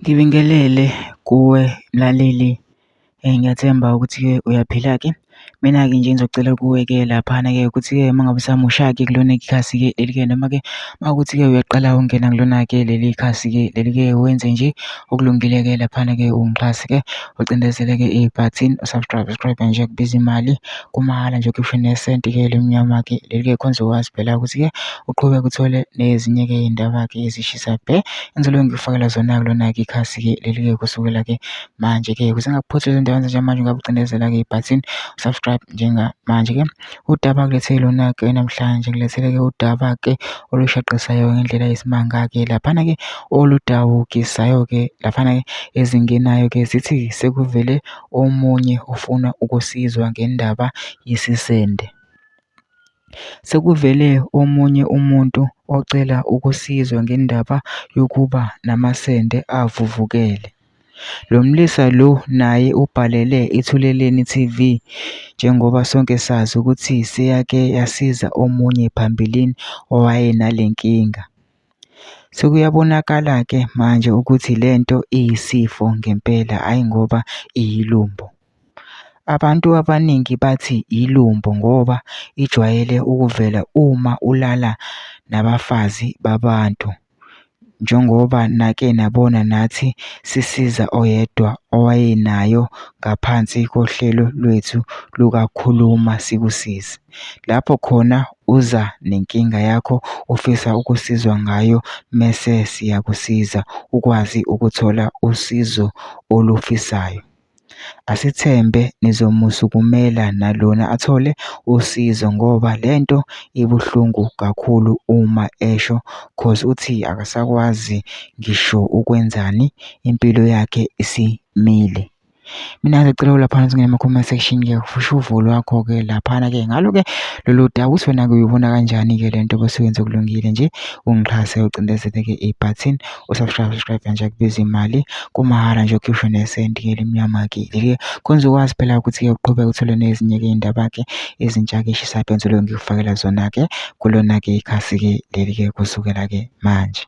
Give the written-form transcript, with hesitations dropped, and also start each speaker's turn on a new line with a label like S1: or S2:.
S1: Ngibingelele kuwe mlaleli, ngiyathemba ukuthi-ke uyaphila-ke. Mina-ke nje ngizocela kuwe-ke laphana-ke ukuthi-ke uma ngabe usamusha-ke kulona ikhasi-ke leli-ke noma-ke uma kuwukuthi-ke uyaqala ukungena kulona-ke leli khasi-ke leli-ke wenze nje okulungile-ke laphana-ke ungixhase-ke ucindezele-ke ibhathini u-subscribe, subscribe nje kubiza imali kumahhala nje ukhishwe nesenti-ke elimnyama-ke leli-ke khona uzokwazi phela ukuthi-ke uqhubeke uthole nezinye-ke iy'ndaba-ke ezishisa bhe engizobe ngikufakela zona kulona-ke ikhasi-ke leli-ke kusukela-ke manje-ke ukuze ngingakuphuthi izinto njengamanje ungabe ucindezela-ke ibhathini subscribe njengamanje-ke. Udaba ngilethe lona-ke namhlanje ngilethele-ke udaba-ke olushaqisayo ngendlela eyisimanga-ke laphana-ke oludabukisayo-ke laphana-ke ezingenayo-ke zithi sekuvele omunye ofuna ukusizwa ngendaba yesisende. Sekuvele omunye umuntu ocela ukusizwa ngendaba yokuba namasende avuvukele. Lo mlisa lo naye ubhalele iThuleleni TV njengoba sonke sazi ukuthi seyake yasiza omunye phambilini owayenale nkinga. Sekuyabonakala-ke manje ukuthi le nto iyisifo ngempela hhayi ngoba iyilumbo. Abantu abaningi bathi ilumbo ngoba ijwayele ukuvela uma ulala nabafazi babantu njengoba nake nabona nathi sisiza oyedwa owayenayo ngaphansi kohlelo lwethu lukaKhuluma Sikusize. Lapho khona uza nenkinga yakho ofisa ukusizwa ngayo mese siyakusiza ukwazi ukuthola usizo olufisayo. Asithembe nizomusukumela nalona athole usizo ngoba lento ibuhlungu kakhulu uma esho cause uthi akasakwazi ngisho ukwenzani impilo yakhe isimile. Mina ngicela laphana ungene kuma-comment section-ke ufushe uvo lwakho-ke laphana-ke ngalo-ke lolu daba ukuthi wena-ke uyibona kanjani-ke le nto bese wenza okulungile nje ungixhase ucindezele-ke ibhathini u-subscribe subscribe nje akubiza imali kumahhala nje ukhishwe nesenti-ke elimnyama-ke leli khona uzokwazi phela ukuthi-ke uqhubeke uthole nezinye-ke iy'ndaba-ke ezintsha-ke eshisa bhe ngizoloku ngikufakela zona-ke kulona-ke ikhasi-ke leli-ke kusukela-ke manje.